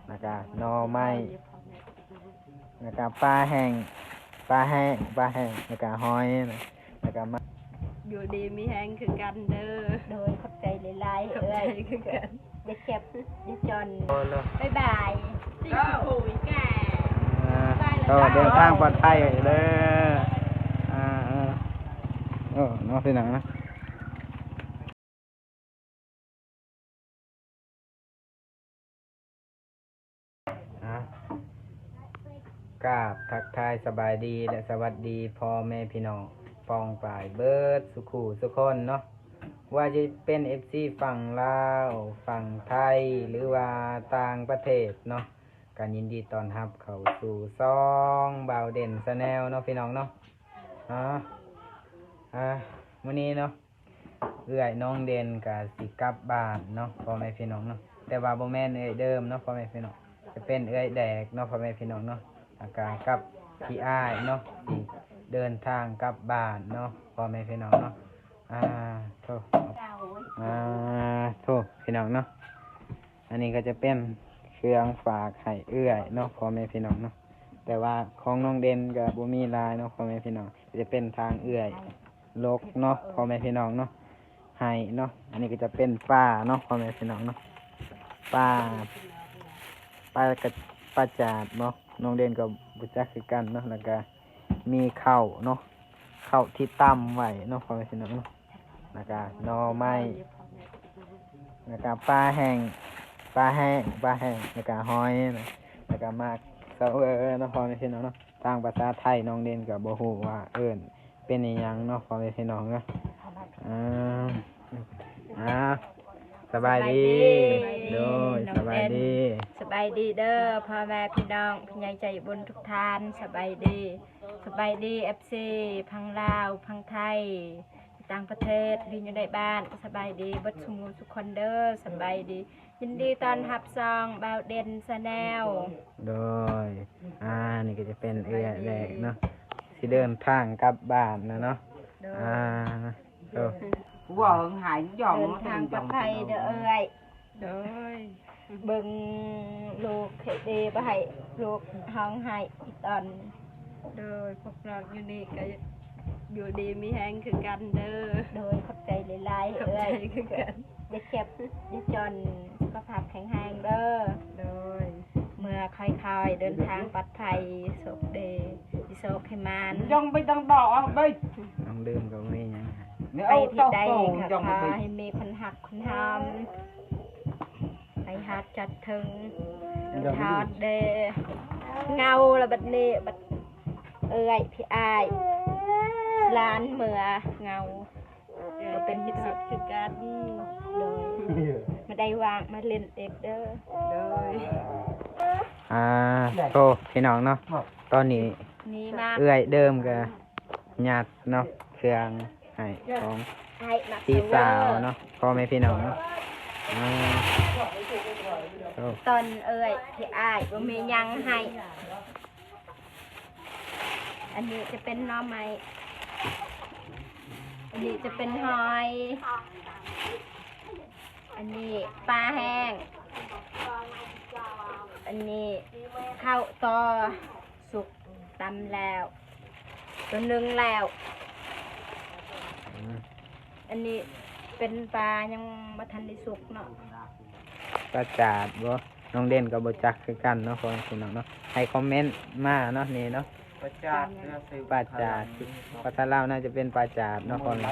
ແລ້ວກະໜໍ່ໄມ້ ແລ້ວກະປາແຫ້ງ ປາແຫ້ງ ປາແຫ້ງ ແລ້ວກະຫອຍ ແລ້ວກະມາ ຢູ່ດີມີແຮງຄືກັນເດີ. ໂດຍ ຂອບໃຈຫຼາຍໆ ຂອບໃຈຄືກັນ ເອື້ອຍ ຢ່າແຄບ ຢ່າຈອນ ບາຍບາຍ. ເຈົ້າ ເດີນທາງປອດໄພເດີ. ເອີ ເນາະ ພີ່ນ້ອງເນາະ. ອາ ກາບທັກທາຍສະບາຍດີ ແລະ ສະຫວັດດີພໍ່ແມ່ພີ່ນ້ອງປ້ອງປາຍເບິດສູ່ຄູ່ສູ່ຄົນເນາະ, ວ່າຈະເປັນເອັຟຊີຝັ່ງລາວ ຝັ່ງໄທ ຫຼືວ່າຕ່າງປະເທດເນາະ, ກະຍິນດີຕ້ອນຮັບເຂົ້າສູ່ຊ່ອງບ່າວເດັ່ນ Channel ເນາະ ພີ່ນ້ອງເນາະ. ອາ ອາ ມື້ນີ້ເນາະ ເອື້ອຍນ້ອງເດັ່ນກະຊິກັບບ້ານເນາະ ພໍ່ແມ່ພີ່ນ້ອງເນາະ, ແຕ່ວ່າບໍ່ແມ່ນເອື້ອຍເດີມເນາະ ພໍ່ແມ່ພີ່ນ້ອງ, ຈະເປັນເອື້ອຍແດກເນາະ ພໍ່ແມ່ພີ່ນ້ອງເນາະ, ແລ້ວກະກັບພີ່ອ້າຍເນາະ ຊິເດີນທາງກັບບ້ານເນາະ ພໍ່ແມ່ພີ່ນ້ອງເນາະ. ອາ ໂທ້ ອາ ໂທ້ ພີ່ນ້ອງເນາະ, ອັນນີ້ກໍຈະເປັນເຄື່ອງຝາກໃຫ້ເອື້ອຍເນາະ ພໍ່ແມ່ພີ່ນ້ອງເນາະ, ແຕ່ວ່າຂອງນ້ອງເດັ່ນກໍບໍ່ມີຫຼາຍເນາະ ພໍ່ແມ່ພີ່ນ້ອງ, ຈະເປັນທາງເອື້ອຍ ລົກເນາະ ພໍ່ແມ່ພີ່ນ້ອງເນາະ ໃຫ້ເນາະ. ອັນນີ້ກໍຈະເປັນປາເນາະ ພໍ່ແມ່ພີ່ນ້ອງເນາະ, ປາ ປາກະ ປາຈາດເນາະ, ນ້ອງເດັ່ນກໍບໍ່ຈັກຄືກັນເນາະ. ແລ້ວກະມີເຂົ້າເນາະ ເຂົ້າທີ່ຕຳໄວ້ເນາະ ພໍ່ແມ່ພີ່ນ້ອງເນາະ, ແລ້ວກະໜໍ່ໄມ້ ແລ້ວກະປາແຫ້ງ ປາແຫ້ງ ປາແຫ້ງ ແລ້ວກະຫອຍ ແລ້ວກະໝາກສະເຫວີເນາະ ພໍ່ແມ່ພີ່ນ້ອງເນາະ. ທາງພາສາໄທນ້ອງເດັ່ນກໍບໍ່ຮູ້ວ່າເອີ້ນເປັນອີ່ຫຍັງເນາະ ພໍ່ແມ່ພີ່ນ້ອງເນາະ. ອາ ອາ ສະບາຍດີ ສະບາຍດີ ໂດຍ ນ້ອງເດັ່ນ ສະບາຍດີ ສະບາຍດີເດີ ພໍ່ແມ່ພີ່ນ້ອງ ຜູ້ໃຫຍ່ໃຈບຸນທຸກທ່ານ ສະບາຍດີ ສະບາຍດີ ເອັຟຊີ ຝັ່ງລາວ ຝັ່ງໄທ ຕ່າງປະເທດ ຢູ່ໃນບ້ານ ສະບາຍດີເບິດສູ່ໝູ່ສູ່ຄົນເດີ ສະບາຍດີ. ຍິນດີຕ້ອນຮັບຊ່ອງບ່າວເດັ່ນ Channel ໂດຍ. ອາ ນີ້ກໍຈະເປັນເອື້ອຍແດກເນາະ ຊິເດີນທາງກັບບ້ານແລ້ວເນາະ. ໂດຍ ອາ ໂອ້ ເວົ້າຫາຍຢອງ ເດີນທາງປອດໄພເດີເອື້ອຍ. ໂດຍ ເບິ່ງລູກໃຫ້ດີ ບໍ່ໃຫ້ລູກຮ້ອງໄຫ້ອີກຕອນ. ໂດຍ ພວກນ້ອງຢູ່ນີ້ກໍຢູ່ດີມີແຮງຄືກັນເດີ. ໂດຍ ຂອບໃຈຫຼາຍໆ ເອື້ອຍ ຄືກັນ ຢ່າເຈັບຢ່າຈອນ ສຸຂະພາບແຂງແຮງເດີ. ໂດຍ ເມື່ອຄ່ອຍໆ ເດີນທາງປອດໄພ ໂຊກດີ ຊິໂຊກໃຫ້ໝານ ຈອງໄປຕັ້ງດອກເອົາໄປ ຕ້ອງດື່ມກໍບໍ່ມີຫຍັງ ໄປທີ່ໃດກໍຂໍໃຫ້ມີຄົນຮັກຄົນຫອມ ໃຫ້ຮອດຈອດເຖິງ ຮອດເດ ເຫງົາລະບັດນີ້ ບັດເອື້ອຍ ພີ່ອ້າຍ ຫຼານເມືອ ເຫງົາ ກໍເປັນທີ່ສຸດຄືກັນ. ໂດຍ ມາໄດ້ວ່າງມາຫຼິ້ນອີກເດີ. ໂດຍ ອາ ໂທ ພີ່ນ້ອງເນາະ ຕອນນີ້ ນີ້ມາ ເອື້ອຍເດີມກໍຍັດເນາະ ເຄື່ອງ ໃຫ້ຂອງພີ່ສາວເນາະ ພໍ່ແມ່ພີ່ນ້ອງເນາະ. ອາ ໂອ້ ຕອນເອື້ອຍ ພີ່ອ້າຍ ບໍ່ມີຫຍັງໃຫ້. ອັນນີ້ຈະເປັນໜໍ່ໄມ້ ອັນນີ້ຈະເປັນຫອຍ ອັນນີ້ປາແຫ້ງ ອັນນີ້ເຂົ້າຕໍ່ ສຸກຕຳແລ້ວ ຕົວໜຶ່ງແລ້ວ. ອືມ ອັນນີ້ເປັນປາຍັງບໍ່ທັນໄດ້ສຸກເນາະ. ປາຈາດບໍ່? ນ້ອງເດັ່ນກໍບໍ່ຈັກຄືກັນເນາະ ພໍ່ແມ່ພີ່ນ້ອງເນາະ. ໃຫ້ຄອມເມັນມາເນາະ ນີ້ເນາະ ປາຈາດ ປາຈາດ ພາສາລາວໜ້າຈະເປັນປາຈາດເນາະ ພໍ່ແມ່.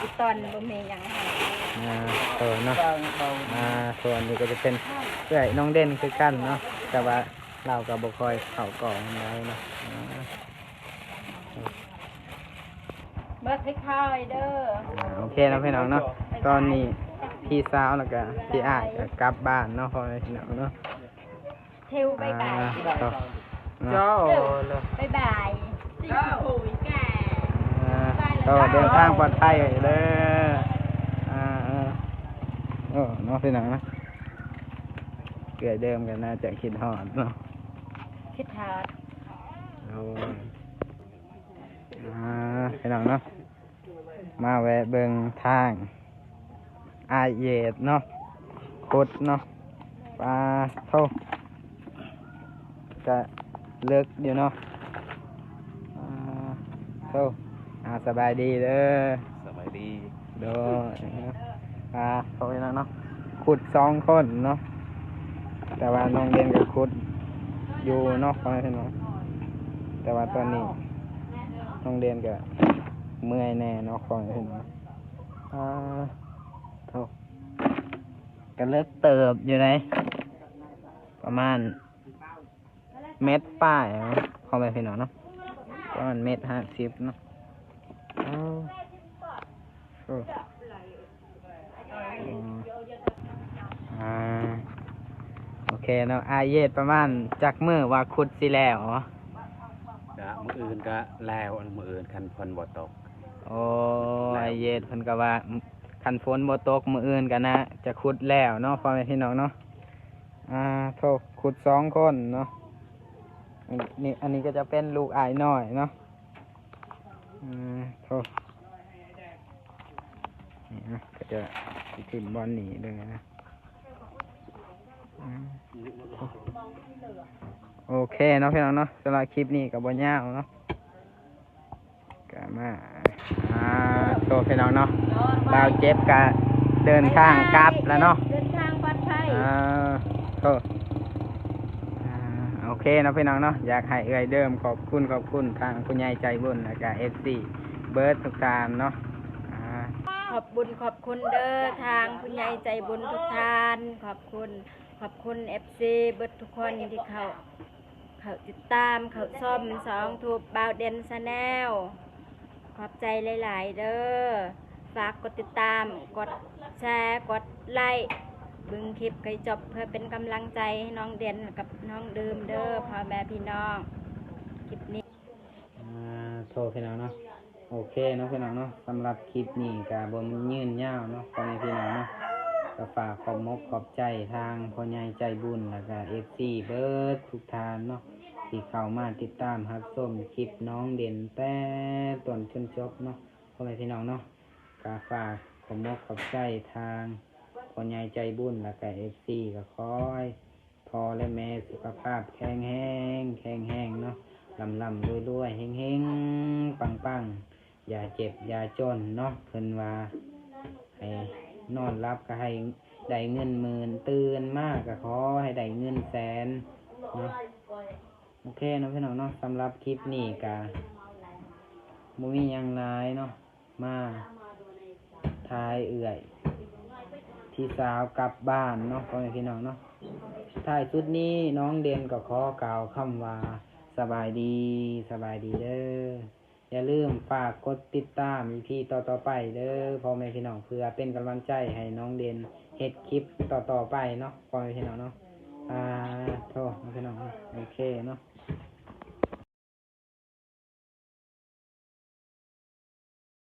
ອີຕອນບໍ່ມີຫຍັງໃຫ້ ອາ ໂຕເນາະ. ອາ ໂຕ ອັນນີ້ກໍຈະເປັນເອື້ອຍນ້ອງເດັ່ນຄືກັນເນາະ ແຕ່ວ່າ ລາວກໍບໍ່ຄ່ອຍເຂົ້າກ້ອງປານໃດເນາະ. ເບິ່ງຄ່ອຍໆເດີ. ໂອເຄເນາະ ພີ່ນ້ອງເນາະ. ຕອນນີ້ພີ່ສາວແລ້ວກໍພີ່ອ້າຍກໍກັບບ້ານເນາະ ພໍ່ແມ່ພີ່ນ້ອງເນາະ. ທິວບາຍບາຍ ເຈົ້າ ບາຍບາຍ ເຈົ້າ ເດີນທາງປອດໄພເດີ. ເອີ ເນາະ ພີ່ນ້ອງເນາະ. ເອື້ອຍເດີມກໍໜ້າຈະຄິດຮອດເນາະ ຄິດຮອດ. ໂອ້ ອ່າ ພີ່ນ້ອງເນາະ ມາແວະເບິ່ງທາງອ້າຍເຢດເນາະ ຂຸດເນາະ. ປາໂທ້ ກະເລິກຢູ່ເນາະ. ອ່າ ໂທ ອ່າ ສະບາຍດີເດີ. ສະບາຍດີ. ໂດຍ ອ່າ ພໍ່ແມ່ພີ່ນ້ອງເນາະ ຂຸດສອງຄົນເນາະ ແຕ່ວ່ານ້ອງເດັ່ນກໍຂຸດຢູ່ເນາະ ພໍ່ແມ່ພີ່ນ້ອງ. ແຕ່ວ່າຕອນນີ້ນ້ອງເດັ່ນກໍເມື່ອຍແດ່ເນາະ ພໍ່ແມ່ພີ່ນ້ອງ. ອ່າ ໂທ ກະເລິກເຕີບຢູ່ໃດ໋ ປະມານເມັດປາຍເນາະ ພໍ່ແມ່ພີ່ນ້ອງເນາະ ປະມານເມັດຫ້າສິບເນາະ. ອ້າວ ໂອ້ ອ່າ ໂອເຄເນາະ. ອ້າຍເຢດ ປະມານຈັກມື້ວ່າຂຸດຊິແລ້ວ? ກະມື້ອື່ນກະແລ້ວ ມື້ອື່ນຄັນຝົນບໍ່ຕົກ. ໂອ້ ອ້າຍເຢດເພິ່ນກໍວ່າ ຄັນຝົນບໍ່ຕົກມື້ອື່ນກໍໜ້າຈະຂຸດແລ້ວເນາະ ພໍ່ແມ່ພີ່ນ້ອງເນາະ. ອ່າ ໂທ ຂຸດສອງຄົນເນາະ. ອັນນີ້ ອັນນີ້ກໍຈະເປັນລູກອ້າຍນ້ອຍເນາະ. ອ່າ ໂທ ນີ້ນະ ກໍຈະຊິຖິ້ມບ່ອນນີ້ເລີຍນະ. ອ່າ ໂອເຄເນາະ ພີ່ນ້ອງເນາະ ສຳລັບຄລິບນີ້ກໍບໍ່ຍາວເນາະ. ກະມາ ອ່າ ໂທ ພີ່ນ້ອງເນາະ ບ່າວເຈັບກະເດີນທາງກັບແລ້ວເນາະ. ເດີນທາງປອດໄພ. ອ່າ ໂທ ອ່າ ໂອເຄເນາະ ພີ່ນ້ອງເນາະ. ຢາກໃຫ້ເອື້ອຍເດີມຂອບຄຸນ ຂອບຄຸນທາງຜູ້ໃຫຍ່ໃຈບຸນ ແລ້ວກະເອັຟຊີເບິດທຸກທ່ານເນາະ. ອ່າ ຂອບບຸນຂອບຄຸນເດີ ທາງຜູ້ໃຫຍ່ໃຈບຸນທຸກທ່ານ. ຂອບຄຸນ ຂອບຄຸນເອັຟຊີເບິດທຸກຄົນທີ່ເຂົ້າ ເຂົ້າຕິດຕາມ ເຂົ້າຊົມຊ່ອງຢູທູບບ່າວເດັ່ນແຊນແນວ. ຂອບໃຈຫຼາຍໆເດີ. ຝາກກົດຕິດຕາມ ກົດແຊ ກົດໄລ ເບິ່ງຄລິບໃຫ້ຈົບ ເພື່ອເປັນກຳລັງໃຈໃຫ້ນ້ອງເດັ່ນກັບນ້ອງເດີມເດີ ພໍ່ແມ່ພີ່ນ້ອງ. ຄລິບນີ້ ອ່າ ໂທ ພີ່ນ້ອງເນາະ. ໂອເຄເນາະ ພີ່ນ້ອງເນາະ ສຳລັບຄລິບນີ້ກະບໍ່ຍືນຍາວເນາະ ພໍ່ແມ່ພີ່ນ້ອງເນາະ. ກະຝາກຂອບມົກຂອບໃຈທາງພໍ່ໃຫຍ່ໃຈບຸນ ແລ້ວກະເອັຟຊີເບິດທຸກທ່ານເນາະ ທີ່ເຂົ້າມາຕິດຕາມຮັບຊົມຄລິບນ້ອງເດັ່ນແຕ່ຕົ້ນຈົນຈົບເນາະ ພໍ່ແມ່ພີ່ນ້ອງເນາະ. ກະຝາກຂອບມົກຂອບໃຈທາງພໍ່ໃຫຍ່ໃຈບຸນ ແລ້ວກະເອັຟຊີ ກະຂໍໃຫ້ພໍ່ ແລະ ແມ່ສຸຂະພາບແຂງແຮງ ແຂງແຮງເນາະ ລ່ຳໆລວຍໆ ເຮັງໆປັງໆ ຢ່າເຈັບຢ່າຈົນເນາະ. ເພິ່ນວ່າໃຫ້ນອນຫຼັບກໍໃຫ້ໄດ້ເງິນໝື່ນ ຕື່ນມາກໍຂໍໃຫ້ໄດ້ເງິນແສນເນາະ. ໂອເຄເນາະ ພີ່ນ້ອງເນາະ ສຳລັບຄລິບນີ້ກະບໍ່ມີຫຍັງຫຼາຍເນາະ ມາຖ່າຍເອື້ອຍທີ່ສາວກັບບ້ານເນາະ ພໍ່ແມ່ພີ່ນ້ອງເນາະ. ທ້າຍສຸດນີ້ນ້ອງເດັ່ນກໍຂໍກ່າວຄຳວ່າ ສະບາຍດີ ສະບາຍດີເດີ. ຢ່າລືມຝາກກົດຕິດຕາມອີພີຕໍ່ໆໄປເດີ ພໍ່ແມ່ພີ່ນ້ອງ ເພື່ອເປັນກຳລັງໃຈໃຫ້ນ້ອງເດັ່ນເຮັດຄລິບຕໍ່ໆໄປເນາະ ພໍ່ແມ່ພີ່ນ້ອງເນາະ. ອ່າ ໂທ ພີ່ນ້ອງເນາະ ໂອເຄເນາະ.